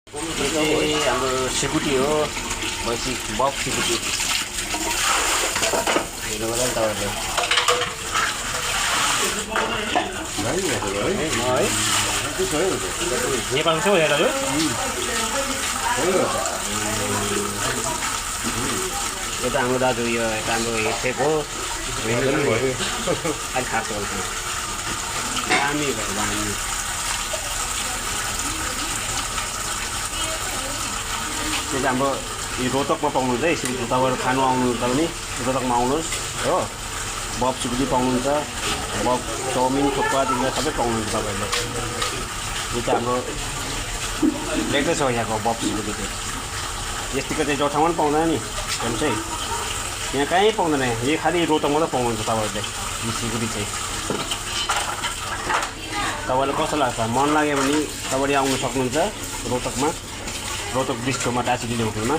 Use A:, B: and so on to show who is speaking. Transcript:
A: हाम्रो सिकुटी हो पछि बफ सिकुटी हेर्नु होला नि तपाईँहरूले नेपालको छ हेर यो त हाम्रो दाजु यो हाम्रो हेडसेक हो अलिक खास गर्छ दामी भयो दामी त्यो चाहिँ हाम्रो यो रोहतकमा पाउनुहुन्छ है यसरी तपाईँहरू खानु आउनुहुन्छ भने रोहतकमा आउनुहोस् हो बफ सिकुटी पाउनुहुन्छ बफ चाउमिन थुक्पादेखि सबै पाउनुहुन्छ तपाईँहरूले यो चाहिँ हाम्रो लेख्दै छ यहाँको बफ सिकुटी चाहिँ यतिको चाहिँ जो ठाउँमा पनि पाउँदैन नि हेर्नु चाहिँ यहाँ कहीँ पाउँदैन यो खालि रोहतक मात्रै पाउनुहुन्छ तपाईँहरूले यो सिकुटी चाहिँ तपाईँलाई कस्तो लाग्छ मन लाग्यो भने तपाईँले आउनु सक्नुहुन्छ रोहतकमा रोहतक ब्रिज छेउमा टाँसिदिने होटलमा